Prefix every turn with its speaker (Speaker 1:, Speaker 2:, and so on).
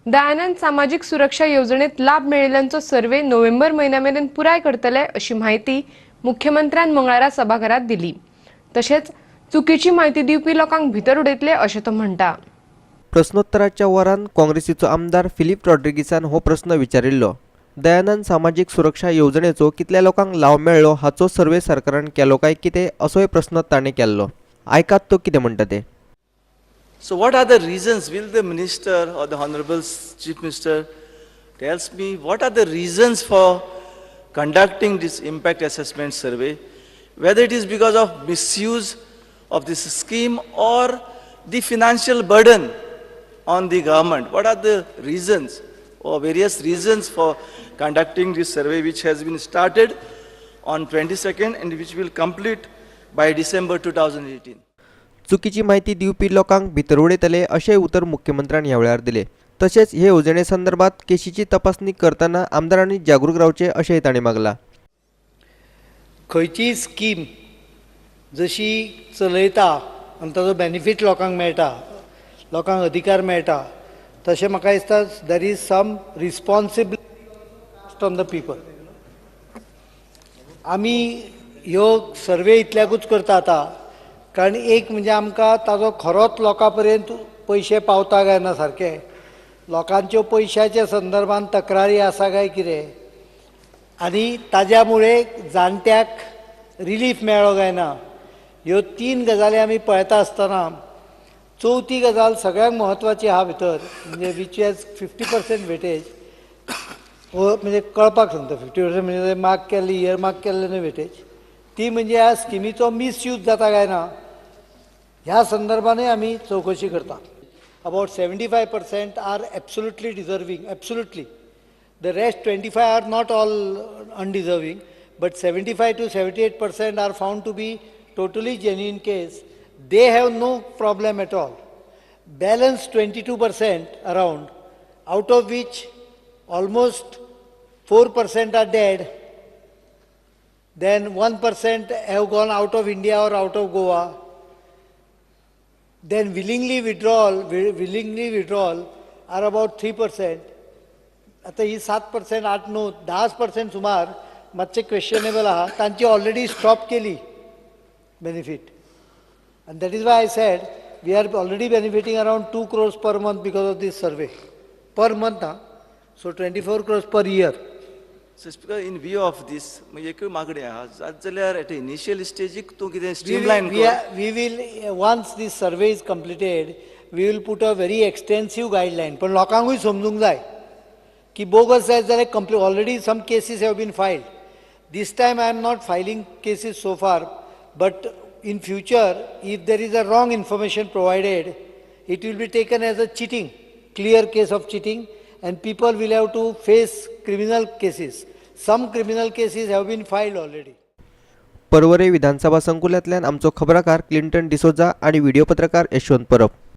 Speaker 1: दयानंद सामाजीक सुरक्षा येवजणेत लाभ मेळिल्ल्यांचो सर्वे नोव्हेंबर म्हयन्या मेरेन पुराय करतले अशी म्हायती मुख्यमंत्र्यान मंगळारा सभाघरात दिली. तशेंच चुकीची म्हायती दिवपी लोकांक भितर उडयतले अशें तो म्हणटा.
Speaker 2: प्रश्नोत्तराच्या वरान काँग्रेसीचो आमदार फिलीप रॉड्रिगीसान हो प्रस्न विचारिल्लो. दयानंद सामाजीक सुरक्षा येवजणेचो कितल्या लोकांक लाव मेळ्ळो हाचो सर्वे सरकारान केलो काय कितें असोय प्रस्न ताणें केल्लो. आयकात तो कितें म्हणटा तें.
Speaker 3: So what are the reasons? Will the minister or the honorable chief minister tells me what are the reasons for conducting this impact assessment survey? Whether it is because of misuse of this scheme or the financial burden on the government? What are the reasons or various reasons for conducting this survey, which has been started on 22nd and which will complete by December 2018?
Speaker 2: चुकीची म्हायती दिवपी लोकांक भितर उडयतले अशेंय उतर मुख्यमंत्र्यान ह्या वेळार दिलें. तशेंच हे येवजणे संदर्भात केशीची तपासणी करतना आमदारांनी जागरूक रावचें अशेंय ताणें मागलां.
Speaker 4: खंयचीय स्कीम जशी चलयता आनी ताजो बेनिफीट लोकांक मेळटा, लोकांक अधिकार मेळटा, तशें म्हाका दिसता there is some responsibility on the people. आमी ह्यो सर्वे इतल्याकूच करता आतां, कारण एक म्हणजे आमकां ताजो खरोच लोकां पर्यंत पयशे पावता काय ना, सारके लोकांच्यो पयशाच्या संदर्भान तक्रारी आसा काय कितें, आनी ताज्या मुळे जाणट्याक रिलीफ मेळ्ळो काय ना, ह्यो तीन गजाली आमी पळयता आसतना चवथी गजाल सगळ्यांत म्हत्वाची आहा भितर, म्हणजे which has 50% weightage, म्हणजे कळपाक सांगता, 50% म्हणजे मार्क केल्ली, इयर मार्क केल्ले न्हय वेटेज, ती म्हणजे ह्या स्किमीचो मिसयूज जाता काय ना ह्या संदर्भानूय आमी चवकशी करता. About 75% are absolutely deserving, absolutely. The rest 25 are not all undeserving, but 75 to 78% are found to be totally genuine case. They have no problem at all. Balance 22% around, out of which almost 4% are dead, then 1% have gone out of India or out of Goa. Then willingly withdrawal are about 3%. आतां ही 7%, 8, 9, 10% सुमार मातशें questionable आहा. तांची already stop केली benefit, आनी that is why I said we are already benefiting around 2 crores per month because of this survey, per month आं, so 24 crores per year.
Speaker 3: So Speaker, in view of this, मागीर एकूय मागणी आहा, जात जाल्यार at initial स्टेजीक तूं कितें streamline.
Speaker 4: We will, once this survey is completed, we will put a very extensive guideline. पण लोकांकूय समजूंक जाय की बोगस जायत जाल्यार complete. Already some cases have been filed. This time I am not filing cases so far, but in future, if there is a wrong information provided, it will be taken as a cheating, clear case of cheating, and people will have to face criminal cases. Some criminal cases have been filed already.
Speaker 2: Porvorim विधानसभा संकुलांतल्यान आमचो खबराकार Clinton D'Souza आनी video पत्रकार यशवंत परब.